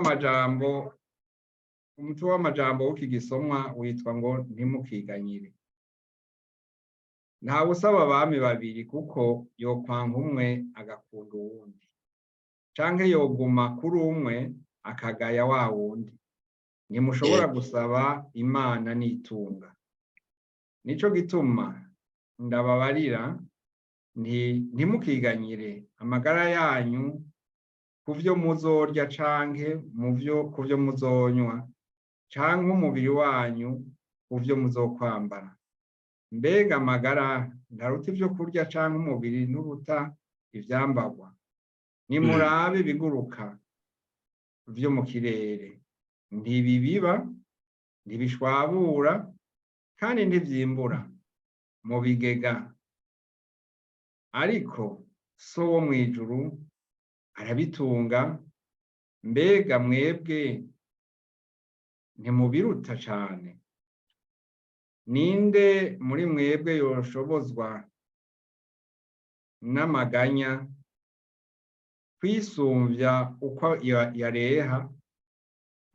w'amajambo, umutwe w'amajambo w'iki gisomwa witwa ngo "Ntimukiganyire". Ntawe usaba abami babiri, kuko yokwanga umwe agakunda uwundi, canke yoguma kuri umwe akagaya wa wundi. Ntimushobora gusaba Imana n'itunga. Nico gituma ndababarira nti: ntimukiganyire amagara yanyu ku vyo muzorya canke muvyo ku vyo muzonywa, canke umubiri wanyu ku vyo muzokwambara. Mbega amagara ntaruta ivyo kurya, canke umubiri nturuta ivyambarwa? Nimurabe ibiguruka vyo mu kirere: ntibibiba, ntibishwabura, kandi ntivyimbura mu bigega, ariko So wo mw'ijuru arabitunga. Mbega mwebwe ntimubiruta cane? Ninde muri mwebwe yoshobozwa n'amaganya kwisumvya uko yareha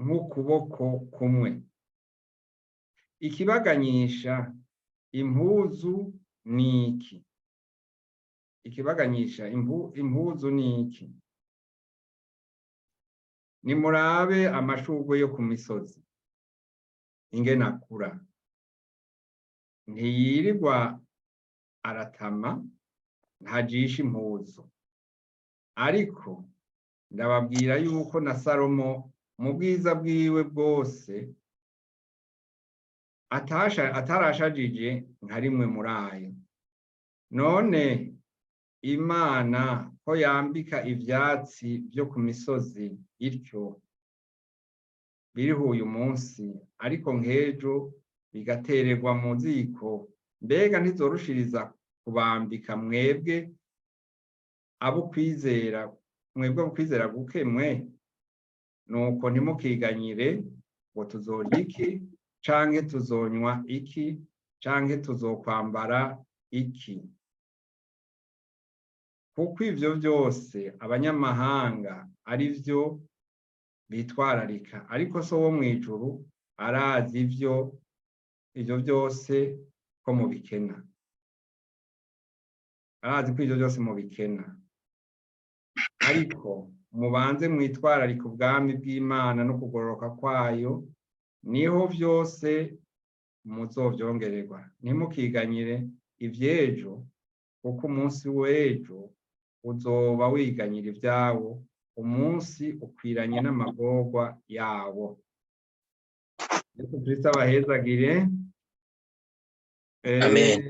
nk'ukuboko kumwe? Ikibaganyisha impuzu ni iki? Ikibaganyisha impuzu ni iki? Nimurabe amashurwe yo ku misozi ingene akura: ntiyirirwa aratama, ntajisha impuzu. Ariko ndababwira yuko na Salomo mu bwiza bwiwe bwose atarashajije nka rimwe muri ayo. None Imana ko yambika ivyatsi vyo ku misozi ityo, biriho uyu munsi ariko nk'ejo bigatererwa mu ziko, mbega ntizorushiriza kubambika mwebwe abo kwizera, mwebwe abo kwizera guke mwe? Nuko ntimukiganyire ngo: tuzorya iki, canke tuzonywa iki, canke tuzokwambara iki? Kuko ivyo vyose abanyamahanga ari vyo bitwararika, ariko So wo mw'ijuru arazi ivyo vyose ko mubikena, arazi ko ivyo vyose mubikena. Ariko mubanze mwitwararika ubwami bw'Imana no kugororoka kwayo, niho vyose muzovyongererwa. Ntimukiganyire ivy'ejo, kuko umunsi w'ejo uzoba wiganyira ibyawo. Umunsi ukwiranye n'amagorwa yawo. Yesu Kristo abahezagire. Amen.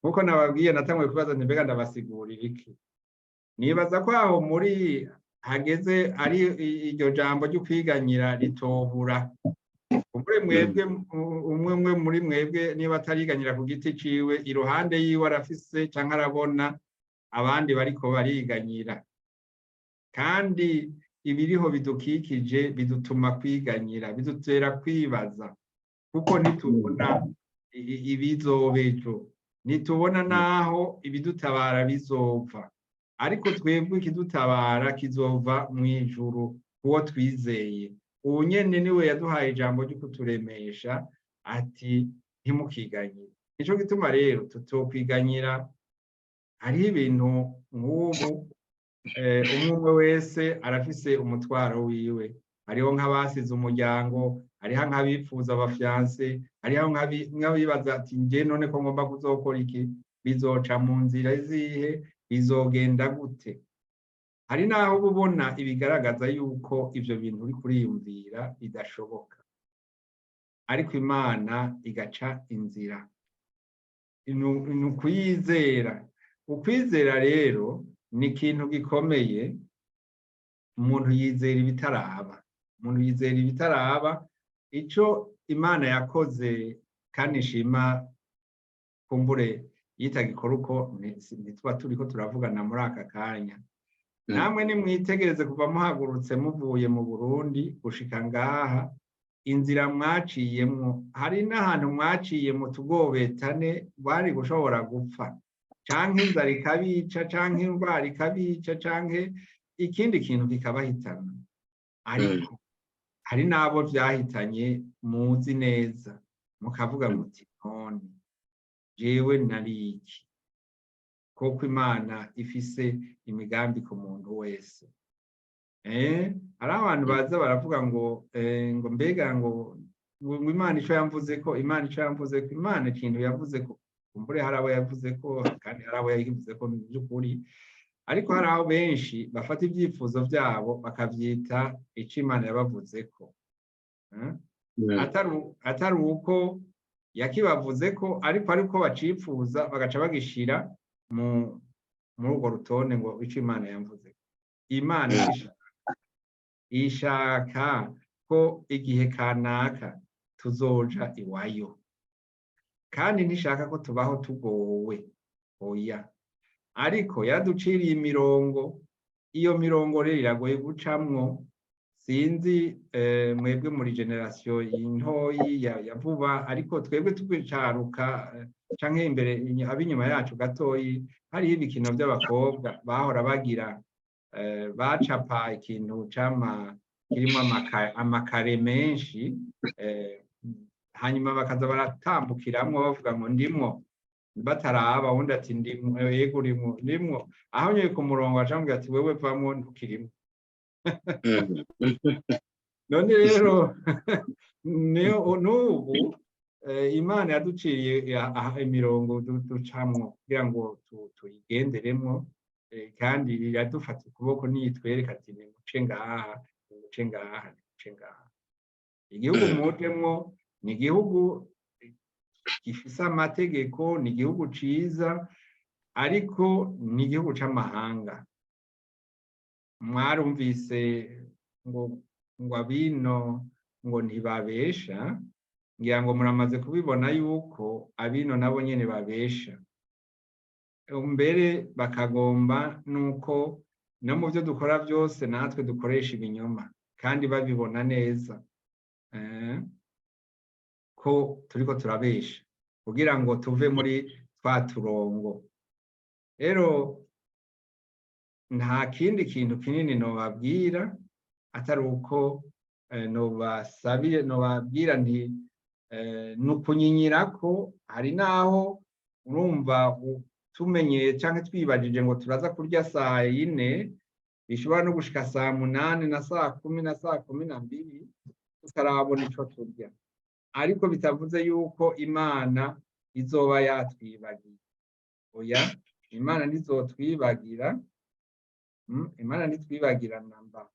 Nkuko nababwiye, natanguye kubaza nti: mbega ndabasigurira iki? Nibaza ko aho muri hageze ari iryo jambo ryo kwiganyira ritobura umwe mwebwe, umwe umwe muri mwebwe, niba atariganyira ku giti ciwe, iruhande yiwe arafise canke arabona abandi bariko bariganyira. Kandi ibiriho bidukikije bidutuma kwiganyira, bidutera kwibaza, kuko ntitubona ibizoba ejo, ntitubona n'aho ibidutabara bizova. Ariko twebwe ikidutabara kizova mu ijuru, uwo twizeye. Ubu nyene niwe yaduhaye ijambo ryo kuturemesha ati: ntimukiganyire. Nico gituma rero tutokwiganyira. Hariho ibintu nk'ubu, umwe umwe wese arafise umutwaro wiwe. Hariho nk'abasize umuryango, hariho nk'abifuza aba fiancés, hariho nk'abibaza ati: nje none ko ngomba kuzokora iki, bizoca mu nzira zihe, bizogenda gute? Hari n'aho uba ubona ibigaragaza yuko ivyo bintu uri kuriyumvira bidashoboka, ariko Imana igaca inzira. Ni ukuyizera. Ukwizera rero ni ikintu gikomeye. Umuntu yizera ibitaraba, umuntu yizera ibitaraba. Ico Imana yakoze kandi nshima, kumbure yitagikora uko ntituba turiko turavugana muri aka kanya. Namwe nimwitegereze, kuva muhagurutse muvuye mu Burundi gushika ngaha, inzira mwaciyemwo, hari n'ahantu mwaciye mu tugobetane bari gushobora gupfa, canke inzara ikabica, canke indwara ikabica, canke ikindi kintu kikabahitana. Ariko hari n'abo vyahitanye muzi neza, mukavuga muti: "None jewe nari iki?" Koko Imana ifise imigambi ku muntu wese. Hari abantu baza baravuga ngo mbega ngo Imana ico yamvuze ko, Imana ico yamvuze ko, Imana ikintu yavuze ko. Kumbure hari abo yavuze ko, kandi hari abo yavuze ko by'ukuri, ariko hari aho benshi bafata ibyifuzo byabo bakavyita ico Imana yabavuze ko, atari uko yakibavuze ko, ariko bacipfuza bagaca bagishira muri urwo rutonde ngo ico Imana yamvuze. Imana ishaka ko igihe kanaka tuzoja iwayo, kandi ntishaka ko tubaho tugowe, oya. Ariko yaraduciriye imirongo. Iyo mirongo rero iragoye gucamwo. Sinzi mwebwe muri génération ntoyi ya vuba, ariko twebwe tugicaruka canke imbere, ab'inyuma yacu gatoyi, hariho ibikino by'abakobwa bahora bagira, bacapa ikintu cama kirimo amakare menshi, hanyuma bakaza baratambukiramwo bavuga ngo "Ndimwo", bataraba. Uwundi ati: "Ndimwo." "Yego, urimwo." "Ndimwo." Aho nyoye ku murongo acambwira ati: "Wewe vamwo, ntukirimwo." None rero n'ubu Imana yaduciriye imirongo ducamwo kugira ngo tuyigenderemwo, kandi iradufata ukuboko niyitwereka ati: "Nimuce ngaha, nimuce ngaha, nimuce ngaha." Igihugu mujemwo ni igihugu gifise amategeko, ni igihugu ciza, ariko ni igihugu c'amahanga. Mwarumvise ngo abino ngo ntibabesha. Ngira ngo muramaze kubibona yuko abino nabo nyene babesha, mbere bakagomba nuko no mu byo dukora byose natwe dukoresha ibinyoma, kandi babibona neza ko turiko turabesha kugira ngo tuve muri twa turongo. Rero nta kindi kintu kinini nobabwira atari uko nobasabire, nobabwira nti ni ukunyinyirako. Hari n'aho urumva tumenyeye canke twibajije ngo turaza kurya saa 4, bishobora no gushika saa 8 na saa 10 na saa 12 tutarabona ico turya, ariko bitavuze yuko Imana izoba yatwibagiye. Oya, Imana ntizotwibagira. Imana ntitwibagira namba.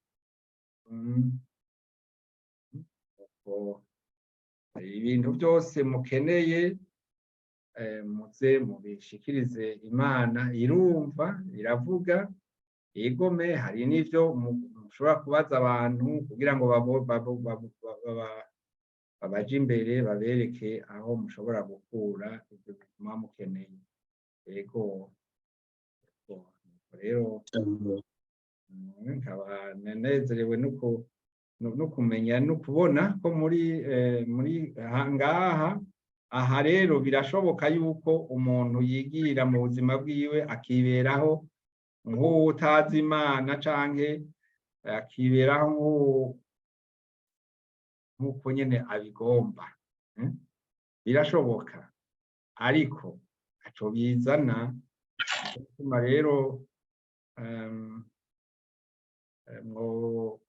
Ibintu byose mukeneye, muze mubishikirize Imana. Irumva, iravuga. Igome hari n'ivyo mushobora kubaza abantu kugira ngo babaje imbere, babereke aho mushobora gukura ivyo muba mukeneye. Yego, rero nkaba nezerewe no kumenya no kubona ko muri ngaha. Aha rero birashoboka yuko umuntu yigira mu buzima bwiwe, akiberaho nk'uwutazi Imana, canke akiberaho nk'uko nyene abigomba. Birashoboka, ariko ntaco bizana. Bituma rero mwo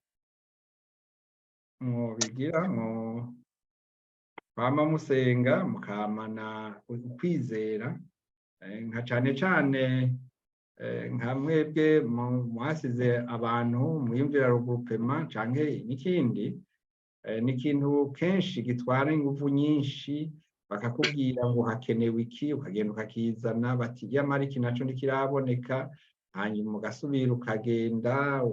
mwobigira mwo kwama musenga, mukamana ukwizera, nka cane cane nka mwebwe mwasize abantu mwiyumvira regroupement canke n'ikindi. Ni ikintu kenshi gitwara inguvu nyinshi. Bakakubwira ngo hakenewe iki, ukagenda ukakizana, bati: "Yamara iki naco ntikiraboneka." Hanyuma ugasubira ukagenda,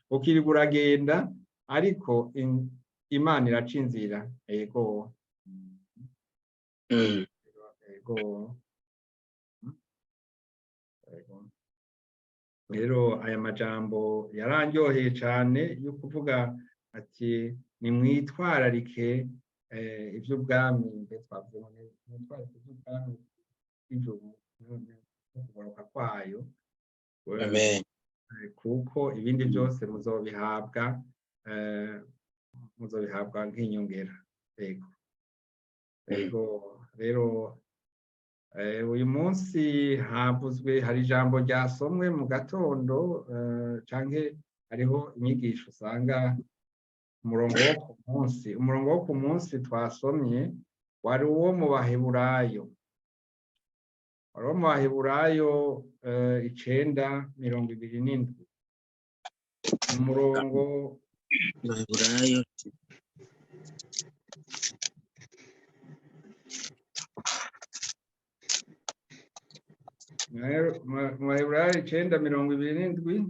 ukirirwa uragenda, ariko Imana iraca inzira. Ego. Ego. Ego. Rero aya majambo yarandyoheye cane yo kuvuga ati: "Nimwitwararike ivy'ubwami." Mbe twavuze ngo nimwitwararike ivy'ubwami bw'ijuru no kugaruka kwayo. Amen. Kuko ibindi byose muzobihabwa, muzobihabwa nk'inyongera. Yego, yego. Rero uyu munsi havuzwe, hari ijambo ryasomwe mu gatondo, canke hariho inyigisho usanga umurongo wo ku munsi twasomye wari uwo mu Baheburayo, wari uwo mu Baheburayo 9:27, umurongo. Baheburayo. Mu Baheburayo 9:27.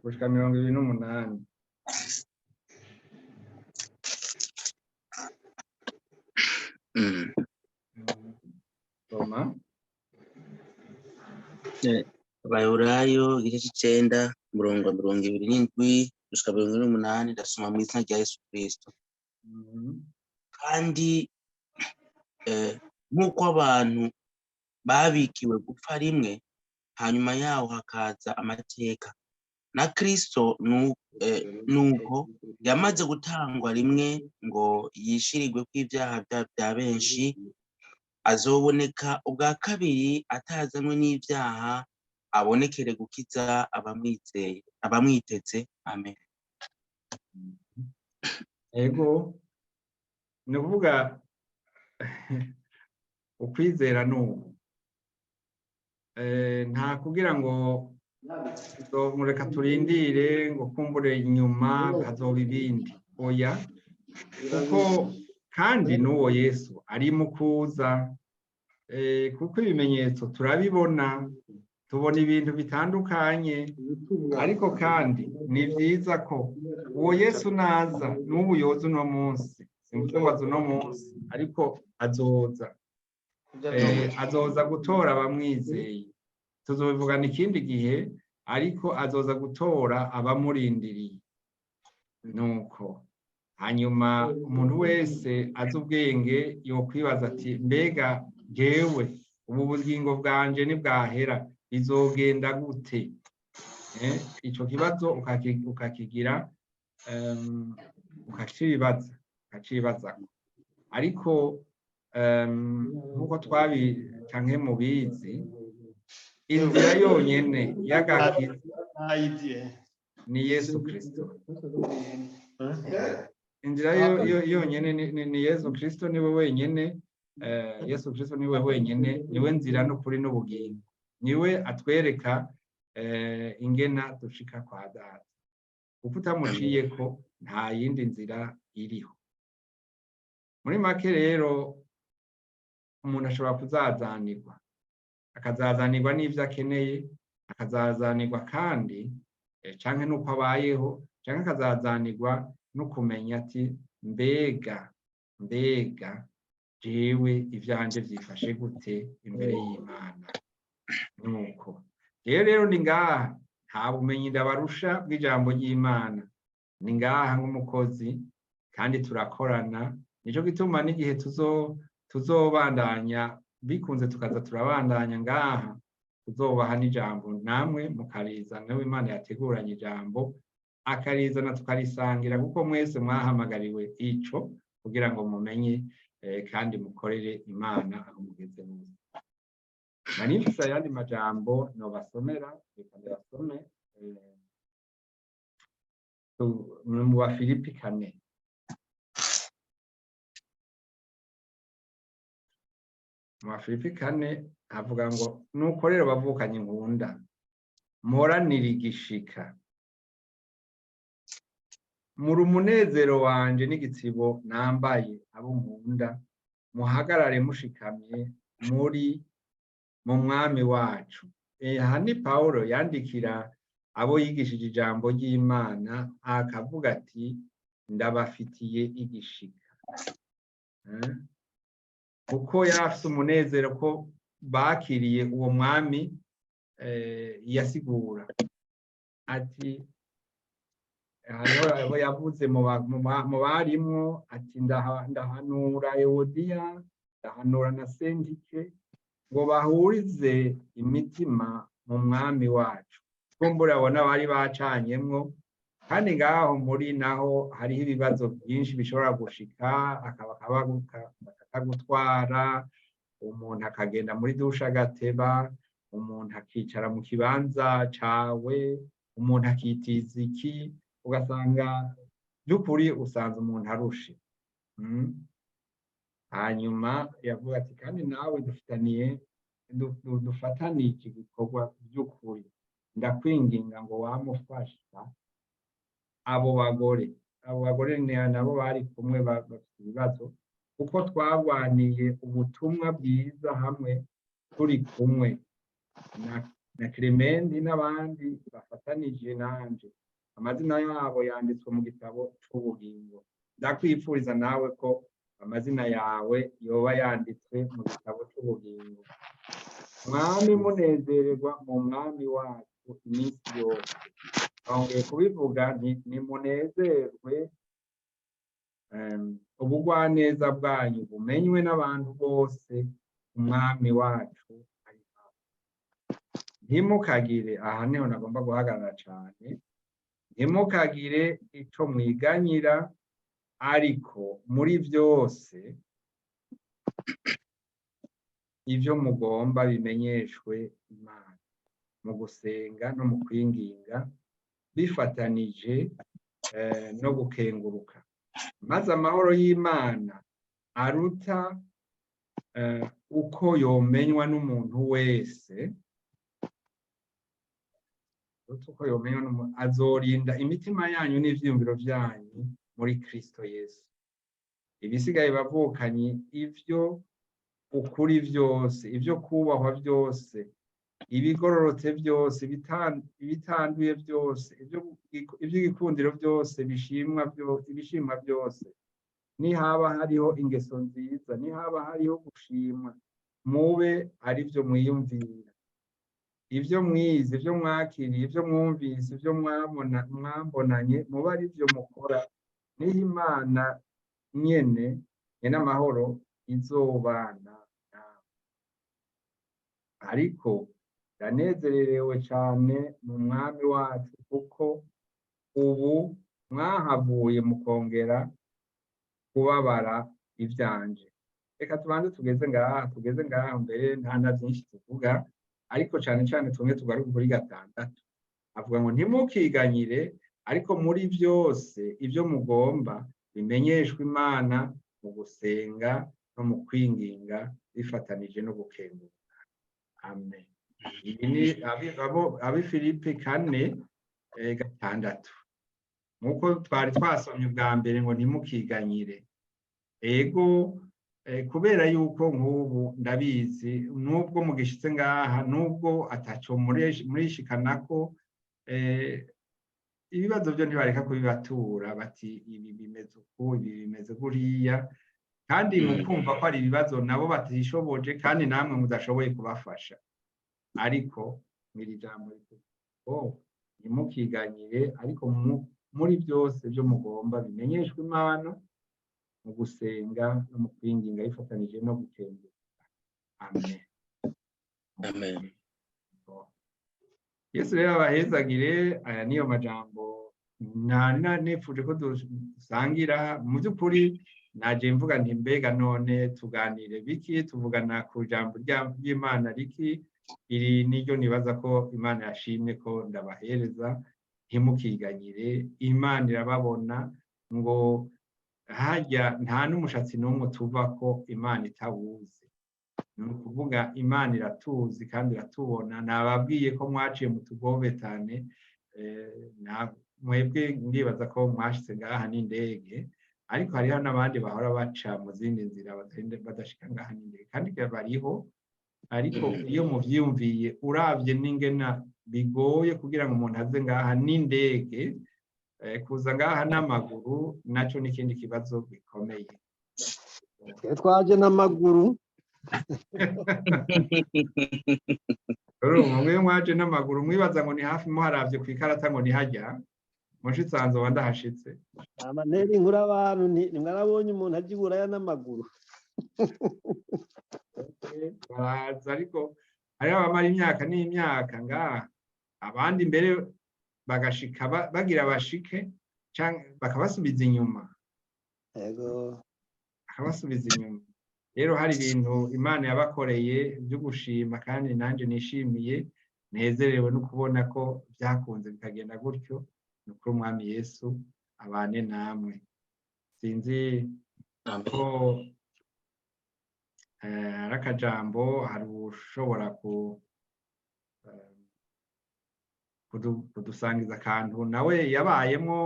Gushika 28. Soma. Abaheburayo igice c'9, umurongo wa 27 gushika 28. Ndasoma mu izina rya Yesu Kristo. Kandi nk'uko abantu babikiwe gupfa rimwe, hanyuma yaho hakaza amateka, na Kristo nuko yamaze gutangwa rimwe ngo yishirirwe kw'ibyaha bya benshi, azoboneka ubwa kabiri atazanywe n'ibyaha, abonekere gukiza abamwizeye, abamwiteze. Amen. Ego, ni ukuvuga ukwizera ni ubu, nta kugira ngo reka turindire ngo kumbure inyuma hazoba ibindi. Oya, kuko kandi n'uwo Yesu ari mu kuza, kuko ibimenyetso turabibona, tubona ibintu bitandukanye. Ariko kandi ni byiza ko uwo Yesu naza, n'ubu yoza uno munsi, simvuze ngo aza uno munsi, ariko azoza, azoza gutora abamwizeye. Tuzobivugana ikindi gihe, ariko azoza gutora abamurindiriye. Nuko hanyuma umuntu wese azi ubwenge yokwibaza ati: "Mbega jewe ubu bugingo bwanje nibwahera bizogenda gute?" Ico kibazo ukakigira, ukacibaza, ukacibazako. Ariko nkuko twabi canke mubizi, inzira yonyene y'agakiza ni Yesu Kristo. Inzira yonyene ni Yesu Kristo, niwe wenyene. Yesu Kristo niwe wenyene, niwe nzira n'ukuri n'ubugingo, niwe atwereka ingena dushika kwa Data. Kuko utamuciyeko nta yindi nzira iriho. Muri make rero, umuntu ashobora kuzazanirwa, akazazanirwa n'ivyo akeneye, akazazanirwa kandi canke n'uko abayeho, canke akazazanirwa no kumenya ati: Mbega jewe ivyanje vyifashe gute imbere y'Imana?" Nuko rero ni ngaha, nta bumenyi ndabarusha bw'ijambo ry'Imana, ni ngaha nk'umukozi kandi turakorana. Nico gituma n'igihe tuzobandanya bikunze, tukaza turabandanya ngaha, tuzobaha n'ijambo namwe mukarizana. Imana yateguranye ijambo akarizana, tukarisangira, kuko mwese mwahamagariwe ico kugira ngo mumenye kandi mukorere Imana aho mugeze hose. Nari mfise ayandi majambo nobasomera, reka ndayasome mu Bafilipi 4. Mu Bafilipi 4 havuga ngo: "Nuko rero bavukanye inkunda, mporanire igishika, muri umunezero wanje n'igitsibo nambaye, abo nkunda, muhagarare mushikamye muri mu Mwami wacu." Aha ni Pawulo yandikira abo yigishije ijambo ry'Imana, akavuga ati: "Ndabafitiye igishika." Kuko yari afise umunezero ko bakiriye uwo Mwami. Yasigura ati: Hariho abo yavuze mu barimwo, ati: "Ndahanura Ewodiya, ndahanura na Sentike ngo bahurize imitima mu Mwami wacu." Kumbura abona bari bacanyemwo. Kandi ngaho muri naho hariho ibibazo byinshi bishobora gushika, bakakagutwara, umuntu akagenda muri douche agateba, umuntu akicara mu kibanza cawe, umuntu akitiza iki, ugasanga by'ukuri usanze umuntu arushe. Hanyuma yavuga ati: "Kandi nawe dufitaniye dufataniye iki gikorwa by'ukuri, ndakwinginga ngo wamufasha abo bagore." Abo bagore nabo bari kumwe bafite ibibazo, kuko twagwaniye ubutumwa bwiza hamwe turi kumwe na Clementi n'abandi bafatanije nanje, amazina yabo yanditswe mu gitabo c'ubugingo. Ndakwifuriza nawe ko amazina yawe yoba yanditswe mu gitabo c'ubugingo. Mwami munezererwa mu Mwami wacu iminsi yose. Twongeye kubivuga nti nimunezerwe. Ubugwaneza bwanyu bumenywe n'abantu bose. Umwami wacu ari hafi. Ntimukagire, aha niho nagomba guhagarara cane, ntimukagire ico mwiganyira, ariko muri byose ivyo mugomba bimenyeshwe Imana mu gusenga no mu kwinginga bifatanije no gukenguruka, maze amahoro y'Imana aruta uko yomenywa n'umuntu wese, aruta uko yomenywa n'umuntu, azorinda imitima yanyu n'ivyiyumviro vyanyu muri Kristo Yesu. Ibisigaye bavukanyi, ivyo ukuri vyose, ivyo kubahwa byose, ibigororotse byose, ibitanduye byose, ivy'igikundiro byose, bishimwa ibishimwa byose, nihaba hariho ingeso nziza, nihaba hariho gushimwa, mube ari byo mwiyumvira. Ibyo mwize, ibyo mwakiriye, ibyo mwumvise, ibyo mwambonanye, mube ari byo mukora, niho Imana nyene nyene amahoro izobana nawe. Ariko ndanezererewe cane mu Mwami wacu kuko ubu mwahavuye mukongera kubabara ivyanje. Reka tubanze tugeze ngaha mbere, nta na vyinshi tuvuga, ariko cane cane tumwe tugaruke kuri gatandatu. Avuga ngo: "Ntimukiganyire, ariko muri byose ibyo mugomba bimenyeshwe Imana mu gusenga no mu kwinginga bifatanije no gukenguruka." Amen. Ibi ni abi Filipi 4:6, nk'uko twari twasomye ubwa mbere ngo: "Ntimukiganyire." Ego, kubera yuko nk'ubu ndabizi, nubwo mugishitse ngaha, nubwo ataco murishikanako, ibibazo byo ntibareka kubibatura, bati: "Ibi bimeze uku, ibi bimeze kuriya." Kandi mukumva ko ari ibibazo nabo batishoboje, kandi namwe mudashoboye kubafasha. Ariko mw'iri jambo ngo: "Ntimukiganyire, ariko muri byose byo mugomba bimenyeshwe Imana mu gusenga no mu kwinginga bifatanije no gukenguruka." Amen. Amen. Yesu rero abahezagire. Aya niyo majambo nari nifuje ko dusangira. Mu by'ukuri naje mvuga nti: "Mbega none tuganire biki? Tuvugana ku jambo ry'Imana riki?" Iri niryo nibaza ko Imana yashimye ko ndabahereza: ntimukiganyire, Imana irababona. Ngo harya nta n'umushatsi n'umwe tuva ko Imana itawuzi. Ni ukuvuga Imana iratuzi kandi iratubona. Nababwiye ko mwaciye mu tugobetane. Mwebwe ndibaza ko mwashitse ngaha n'indege, ariko hariho n'abandi bahora baca mu zindi nzira badashika ngaha n'indege, kandi bariho. Ariko iyo muvyiyumviye, uravye n'ingena bigoye kugira ngo umuntu aze ngaha n'indege, kuza ngaha n'amaguru naco n'ikindi kibazo gikomeye. Twaje n'amaguru. Urumva, mwe mwaje n'amaguru, mwibaza ngo ni hafi, muharavye kw'ikarata ngo ni hajya. Mushitse aha nzoba ndahashitse. Amaneri inkuru abantu ntimwarabonye umuntu ajya i Buraya n'amaguru. Baraza, ariko hariho abamara imyaka n'imyaka ngaha, abandi mbere bagashika bagira bashike bakabasubiza inyuma. Bakabasubiza inyuma. Rero hari ibintu Imana yabakoreye byo gushima, kandi nanjye nishimiye, nezerewe no kubona ko byakunze bikagenda gutyo. Ni ukuri Umwami Yesu abane namwe. Sinzi ko hari akajambo, hari ushobora kudusangiza akantu nawe yabayemo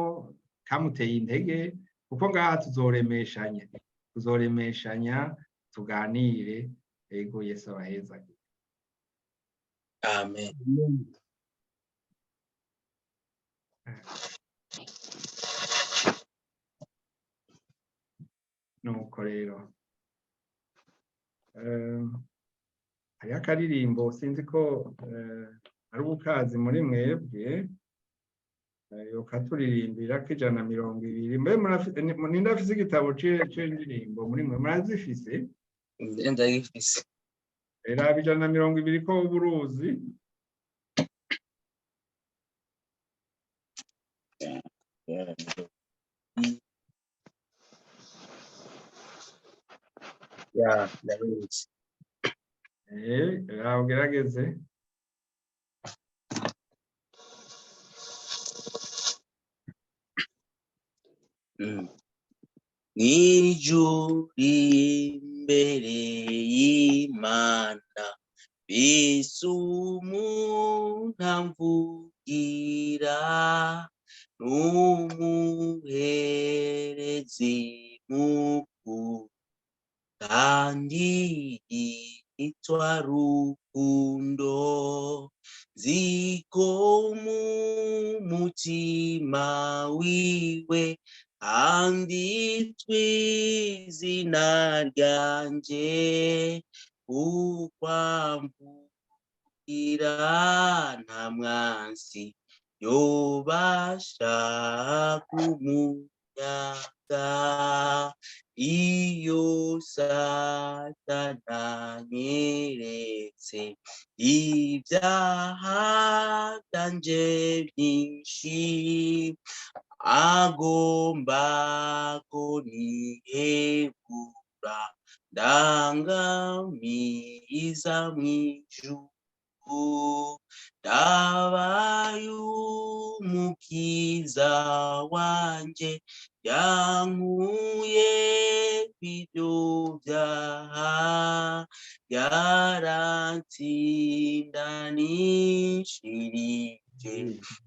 kamuteye intege, kuko ngaha tuzoremeshanya, tuzoremeshanya, tuganire. Ego, Yesu abaheza. Amen. Nuko rero hariho akaririmbo, sinzi ko ari ubukazi muri mwebwe, yokaturirimbira, k'120. Mbe ninde afise igitabo c'indirimbo muri mwe? Murazifise? Ndagifise. Raba 120 ko uburuzi. Ya, ndabizi. Raba ugerageze. Mw'ijuru imbere y'Imana mbese umuntu amvugira, n'umuherezi mukuru kandi yitwa Rukundo, nziko mu mutima wiwe handitswe izina ryanje, kuko amvugira nta mwansi yobasha kumunyaga. Iyo Satana anyeretse ibyaha byanje byinshi, agomba ko nihebura ndangamiza mw'ijuru, ndabaye umukiza wanje yankuye kw'ivyo vyaha, yarantsindanishirije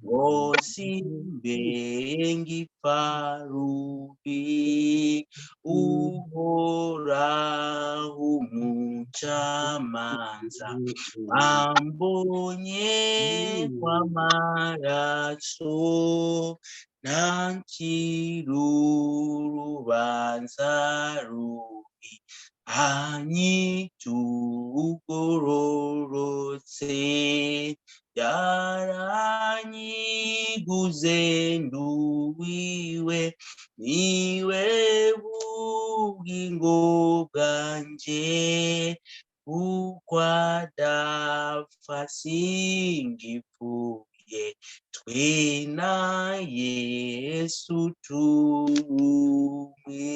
ngo simbe ngipfa rubi. Uhoraho umucamanza ambonye kw'amaraso, ntancira urubanza rubi, anyita ugororotse. Yaranyiguze nduwiwe, niwe bugingo bwanje, kuko adapfa singipfuye, twe na Yesu turumwe.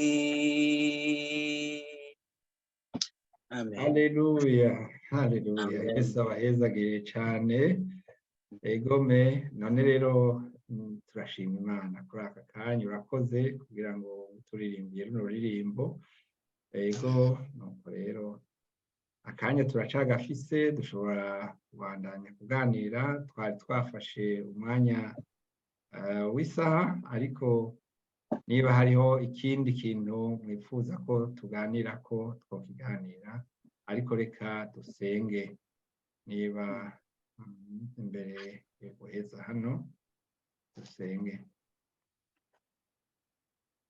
Amen. Haleluya, haleluya. Amen. Yesu abahezagire cane. Egome, none rero turashima Imana kuri aka kanya. Urakoze kugira ngo turirimbiye runo ruririmbo. Ego, nuko rero akanya turacagafise, dushobora kubandanya kuganira. Twari twafashe umwanya w'isaha, ariko niba hariho ikindi kintu mwifuza ko tuganira ko twokiganira, ariko reka dusenge niba imbere yo guheza hano dusenge.